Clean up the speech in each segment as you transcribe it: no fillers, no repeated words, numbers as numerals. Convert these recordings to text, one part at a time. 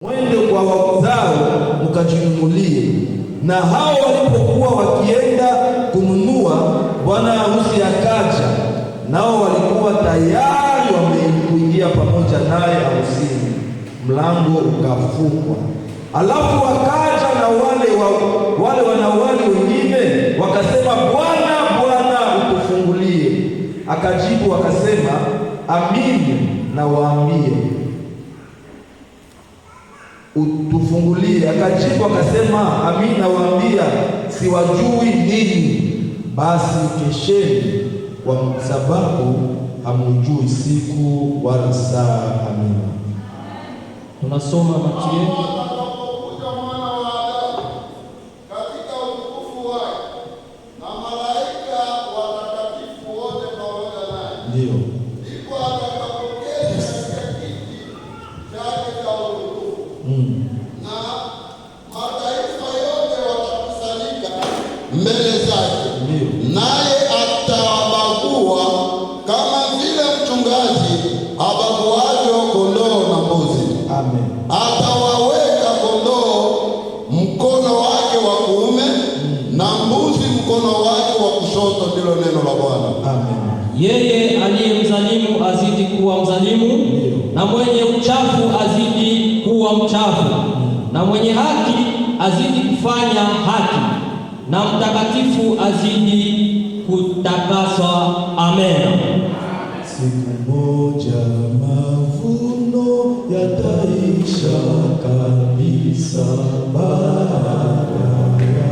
Mwende kwa wauzao mkajinunulie. Na hao walipokuwa wakienda kununua, bwana harusi akaja, nao walikuwa tayari wamekuingia pamoja naye harusini, mlango ukafungwa. Alafu wakaja na wale wanawali wengine wakasema, Bwana, Bwana, utufungulie. Akajibu akasema, amini nawaambie utufungulie. Akajibu akasema, amin nawaambia, siwajui ninyi. Basi kesheni, kwa sababu hamujui siku wala saa. Amina. Tunasoma Mathayo Atakapokuja Mwana wa Adamu katika utukufu wake na malaika watakatifu wote pamoja naye, Ndiyo. ndipo atakapoketi katika kiti chake cha utukufu, na mataifa yote watakusanyika mbele zake, naye atawabagua kama vile mchungaji abaguavyo kondoo na mbuzi. Amen. Atawaweka kondoo mkono wake wa kuume na mbuzi mkono wake wa kushoto. Ndilo neno la Bwana. Amen. Yeye aliye mzalimu azidi kuwa mzalimu, na mwenye uchafu azidi kuwa mchafu, na mwenye haki azidi kufanya haki, na mtakatifu azidi kutakaswa. Amen. Siku moja mavuno yataisha kabisa baada ya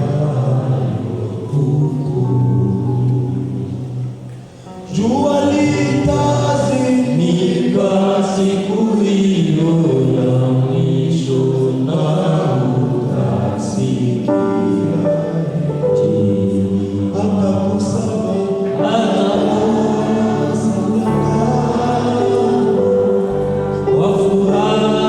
hukumu. Jua litazimika Siku hiyo ya mwisho na utasikia atakusanya kwa furaha.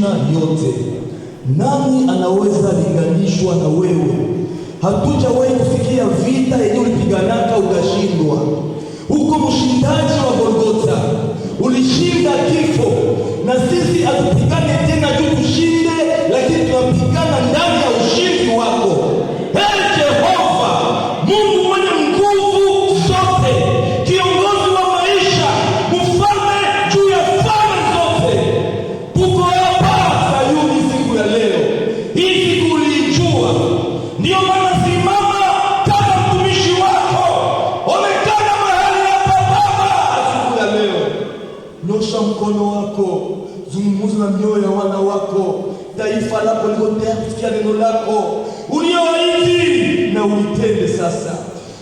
majina yote. Nani anaweza linganishwa na wewe? Hatujawahi kusikia vita yenye ulipiganaka ukashindwa. Uko mshindaji wa Golgotha, ulishinda kifo, na sisi hatupigane tena juu tushinde, lakini tunapigana ndani ya ushindi wako. Ee Jehova, Mungu mwenye nguvu zote, kiongozi wa maisha, mfalme juu ya falme zote, tuko hapa Sayuni siku ya leo. Hii siku uliijua, ndiyo maana simama kama mtumishi wako, onekana mahali hapa Baba siku ya leo. Nyosha mkono wako, zungumza na mioyo ya wana wako. Taifa lako liko tayari kusikia neno lako ulioahidi, na ulitende sasa.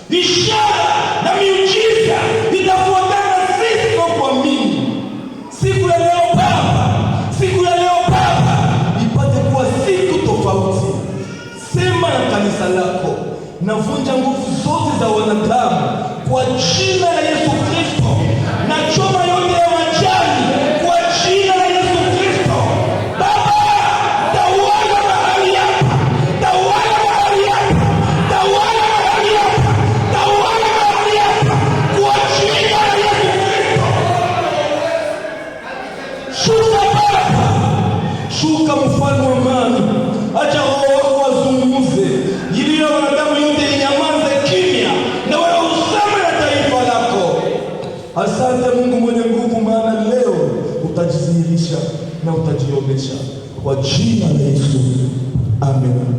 Ishara na miujiza itafuatana sisi kwa kuamini. Siku ya leo Baba, siku ya leo Baba ipate kuwa siku tofauti. Sema na kanisa lako, navunja nguvu zote za wanadamu kwa jina la Yesu Kristo, na choma yote ya majani kwa jina la Yesu Kristo. Baba, tawala mahali hapa, tawala mahali hapa, tawala mahali hapa, tawala mahali hapa kwa jina la Yesu Kristo. Shuka Baba, shuka mfalme wa amani, acha roho wako wazungumze, iliyo wanadamu yote inyamaze kimya, na wewe useme na taifa lako. Asante Mungu mwenye nguvu, maana leo utajidhihirisha na utajionyesha kwa jina la Yesu, amen.